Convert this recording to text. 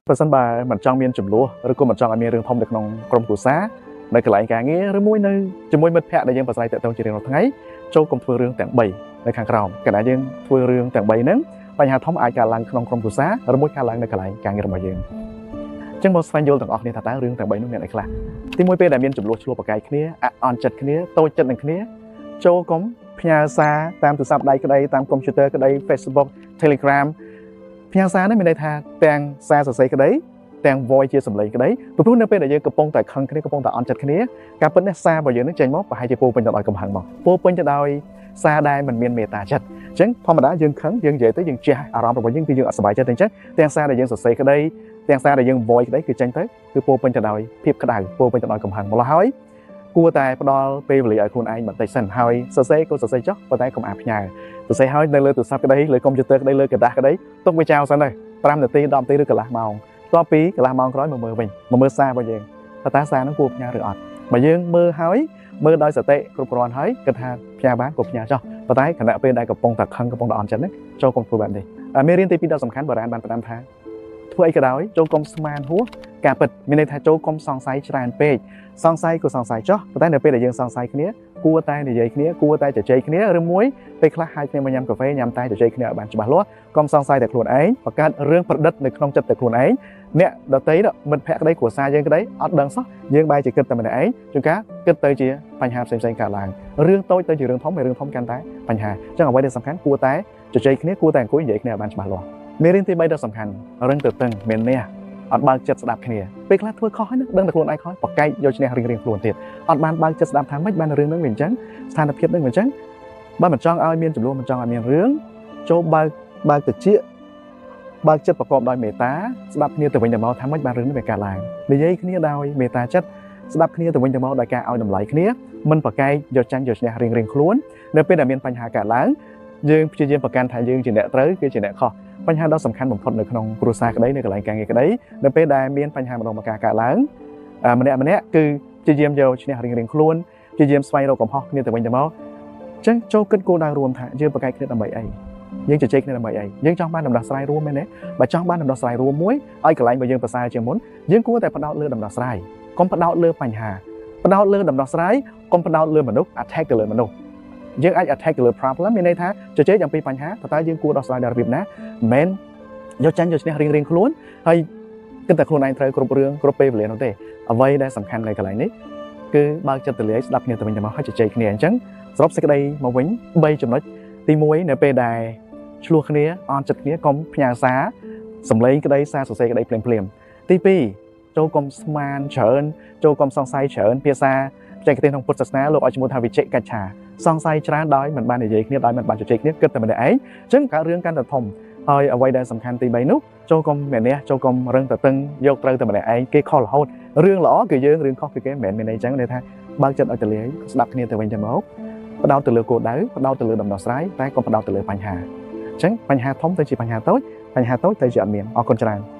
ប្រសិនបើមិនចង់មានចំនួនឬក៏មិនចង់ឲ្យមានរឿងធំនៅក្នុងក្រុមគ្រួសារនៅកន្លែងការងារឬមួយនៅជាមួយមិត្តភ័ក្តិដែលយើងប្រស្រ័យទាក់ទងជារៀងរាល់ថ្ងៃចូលកុំធ្វើរឿងទាំង3នៅខាងក្រោមកាលណាយើងធ្វើរឿងទាំង3ហ្នឹងបញ្ហាធំអាចកើតឡើងក្នុងក្រុមគ្រួសារឬមួយកើតឡើងនៅកន្លែងការងាររបស់យើងអញ្ចឹងមកស្វែងយល់ទាំងអស់គ្នាថាតើរឿងទាំង3នោះមានអីខ្លះទីមួយពេលដែលមានចំនួនឆ្លោះប្រកែកគ្នាអន់ចិត្តគ្នាតូចចិត្តនឹងគ្នាចូលកុំផ្ញើសារតាមទូរស័ព្ទដៃក្តីតាមកុំព្យូទ័រក្តី Facebook Telegram ផ្ញើសារនេះមានន័យថាទាំងសារសរសេរក្តីទាំង voice ជាសម្លេងក្តីព្រោះនៅពេលដែលយើងកំពុងតែខឹងគ្នាកំពុងតែអន់ចិត្តគ្នាការពិតនេះសាររបស់យើងនឹងចេញមកប្រហែលជាពោពេញទៅដោយកំហឹងមកពោពេញទៅដោយសារដែលមិនមានមេត្តាចិត្តអញ្ចឹងធម្មតាយើងខឹងយើងនិយាយទៅយើងជះអារម្មណ៍របស់យើងគឺយើងអត់សប្បាយចិត្តទេអញ្ចឹងទាំងសារដែលយើងសរសេរក្តីទាំងសារដែលយើង voice ក្តីគឺចេញទៅគឺពោពេញទៅដោយភាពក្តៅពោពេញទៅដោយកំហឹងម្ល៉េះហើយគួរតែផ្ដល់ពេលវេលាឲ្យខ្លួនឯងបន្តិចសិនហើយសរសេរក៏សរសេរចុះប៉ុន្តែកុំអាផ្ញើសរសេរហើយនៅលើទូរស័ព្ទក្តីលើកុំព្យូទ័រក្តីលើក្រដាសក្តីទុកវាចោលសិនទៅ5នាទី10នាទីឬកន្លះម៉ោងតទៅពីកន្លះម៉ោងក្រោយមកមើលវិញមកមើលសាររបស់យើងថាតើសារហ្នឹងគួរផ្ញើឬអត់បើយើងមើលហើយមើលដោយសតិគ្រប់គ្រាន់ហើយគិតថាផ្ញើបានក៏ផ្ញើចុះប៉ុន្តែខណៈពេលដែលកំពុងតែខឹងកំពុងតែអន់ចិត្តហ្នឹងចូលកុំធ្វើបែបនេះមេរៀនទី2ដ៏សំខាន់បុរាណបានផ្ដាំថាធ្វើអីក៏ដោយចូលកុំស្មានហួសការពិតមានន័យថាចូលកុំសង្ស័យច្រើនពេកសង្ស័យក៏សង្ស័យចុះប៉ុន្តែនៅពេលដែលយើងសង្ស័យគ្នាគួរតែនិយាយគ្នាគួរតែជជែកគ្នាឬមួយពេលខ្លះហៅគ្នាមកញ៉ាំកាហ្វេញ៉ាំតែជជែកគ្នាឲ្យបានច្បាស់លាស់កុំសង្ស័យតែខ្លួនឯងបង្កើតរឿងប្រឌិតនៅក្នុងចិត្តតែខ្លួនឯងអ្នកដទៃមិត្តភក្តិក្តីគ្រួសារយើងក្តីអត់ដឹងសោះយើងបែរជាគិតតែម្នាក់ឯងជួនកាលគិតទៅជាបញ្ហាផ្សេងៗកើតឡើងរឿងតូចទៅជារឿងធំហើយរឿងធំកាន់តែបញ្ហាអញ្ចឹងអ្វីដែលសំខាន់គួរតែជជែកគ្នាគួរតែអង្គុយនិយាយគ្នាឲ្យបានច្បាស់លាស់មេរៀនទី3ដ៏សំខាន់រឹងទៅតឹងមាននេះអត់បើកចិត្តស្ដាប់គ្នាពេលខ្លះធ្វើខុសហើយដឹងតែខ្លួនឯងខុសប្រកែកយកឈ្នះរៀងៗខ្លួនទៀតអត់បានបើកចិត្តស្ដាប់ថាម៉េចបានរឿងហ្នឹងវាអញ្ចឹងស្ថានភាពហ្នឹងវាអញ្ចឹងបើមិនចង់ឲ្យមានចំនួនមិនចង់ឲ្យមានរឿងចូលបើកតិចបើកចិត្តប្រកបដោយមេត្តាស្ដាប់គ្នាទៅវិញទៅមកថាម៉េចបានរឿងនេះវាកើតឡើងនិយាយគ្នាដោយមេត្តាចិត្តស្ដាប់គ្នាទៅវិញទៅមកដោយការឲ្យតម្លៃគ្នាមិនប្រកែកយកចាញ់យកឈ្នះរៀងៗខ្លួននៅពេលដែលមានបញ្ហាកើតឡើងយើងព្យាយាមប្រកាន់ថាយើងជាអ្នកត្រូវគឺជាអ្នកខុសបញ្ហាដ៏សំខាន់បំផុតនៅក្នុងគ្រួសារក្តីនៅកន្លែងការងារក្តីនៅពេលដែលមានបញ្ហាម្ដងម្កាលកើតឡើងម្នាក់ម្នាក់គឺព្យាយាមយកឈ្នះរៀងៗខ្លួនព្យាយាមស្វែងរកកំហុសគ្នាទៅវិញទៅមកអញ្ចឹងចូលគិតគោលដៅរួមថាយើងប្រកែកគ្នាដើម្បីអីយើងជជែកគ្នាដើម្បីអីយើងចង់បានដំណោះស្រាយរួមមែនទេបើចង់បានដំណោះស្រាយរួមមួយឲ្យកន្លែងរបស់យើងប្រសើរជាងមុនយើងគួរតែផ្ដោតលើដំណោះស្រាយកុំផ្ដោតលើបញ្ហាផ្ដោតលើដំណោះស្រាយកុំផ្ដោតលើមនុស្ស attack ទៅលើមនុស្សយើងអាច attack ទៅលើ problem មានន័យថាជជែកអំពីបញ្ហាតើយើងគួរដោះស្រាយដោយរបៀបណាមិនមែនយកចាញ់យកឈ្នះរៀងៗខ្លួនហើយគិតតែខ្លួនឯងត្រូវគ្រប់រឿងគ្រប់ពេលវេលានោះទេអ្វីដែលសំខាន់នៅកន្លែងនេះគឺបើកចិត្តទលាយស្ដាប់គ្នាទៅវិញទៅមកហើយជជែកគ្នាអញ្ចឹងសរុបសេចក្តីមកវិញ3ចំណុចទី1នៅពេលដែលឆ្លោះគ្នាអន់ចិត្តគ្នាកុំផ្ញើសារសម្លេងក្តីសារសរសេរក្តីភ្លាមៗទី2ចូលកុំស្មានច្រើនចូលកុំសង្ស័យច្រើនភាសាបច្ចេកទេសក្នុងពុទ្ធសាសនាលោកឲ្យឈ្មោះថាវិជិកិច្ឆាសង្ស័យច្រើនដោយមិនបាននិយាយគ្នាដោយមិនបានជជែកគ្នាគិតតែម្នាក់ឯងអញ្ចឹងកើតរឿងកាន់តែធំហើយអ្វីដែលសំខាន់ទី3នោះចូលកុំម្នាក់ចូលកុំរឹងតែតឹងយកត្រូវតែម្នាក់ឯងគេខុសរហូតរឿងល្អគឺយើងរឿងខុសគឺគេមិនមែនមានន័យអញ្ចឹងន័យថាបើកចិត្តឲ្យទលាយស្ដាប់គ្នាទៅវិញទៅមកផ្ដោតទៅលើគោលដៅផ្ដោតទៅលើដំណោះស្រាយតែកុំផ្ដោតទៅលើបញ្ហាអញ្ចឹងបញ្ហាធំទៅជាបញ្ហាតូចបញ្ហាតូចទៅជាអត់មានអរគុណច្រើន។